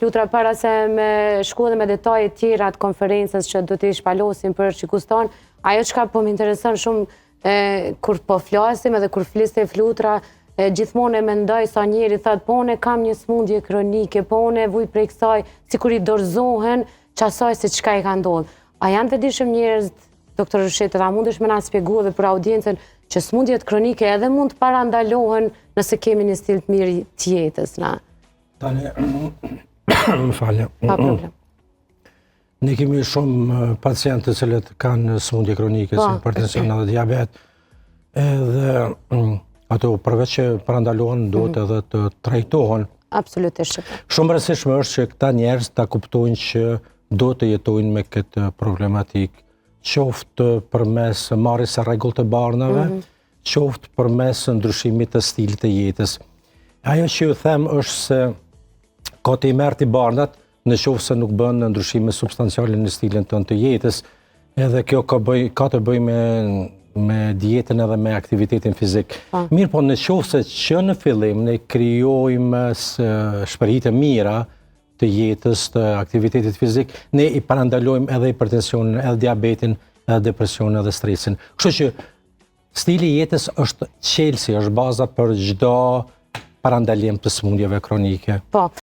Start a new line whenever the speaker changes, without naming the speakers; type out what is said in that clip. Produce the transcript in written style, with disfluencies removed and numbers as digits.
Flutra para se me shku edhe me detaje tjera të konferencës që do t'i shpalosim për shikuesit tonë, ajo çka po më intereson shumë e, kur po flasim edhe kur fliste Flutra, e, gjithmonë e mendoj sa njeri thotë, po unë kam një smundje kronike, po unë e vuj prej kësaj, sikur i dorëzohen qasaj se çka i ka ndodhë. A janë të vetëdijshëm njerëz, doktor Rushit, a mundesh me na spjegu edhe për audiencën që smundjet kronike edhe mund të parandalohen nëse kemi një stil të mirë të jetës, na?
Tani, më falni.
Pa problem.
Ne kemi shumë pacientë të cilët kanë sëmundje kronike, si po. hipertension edhe diabet, edhe mm, ato përveç që parandalohen, duhet mm. edhe të trajtohen.
Absolutisht.
Shumë e rëndësishme është që këta njerëz ta kuptojnë që duhet të jetojnë me këtë problematikë, qoftë përmes marrjes së rregullt të barnave, mm -hmm. qoftë përmes ndryshimit të stilit të jetës. Ajo që ju them është se kot i merr ti barnat, në qoftë se nuk bën ndryshime substanciale në stilin tënd të jetës, edhe kjo ka, bëj, ka të bëjë me me dietën edhe me aktivitetin fizik. Po. Mirëpo në qoftë se që në fillim ne krijojmë shprehi të mira të jetës, të aktivitetit fizik, ne i parandalojmë edhe hipertensionin, edhe diabetin, edhe depresionin, edhe stresin. Kështu që stili i jetës është çelësi, është baza për çdo parandalim të sëmundjeve kronike.
Po.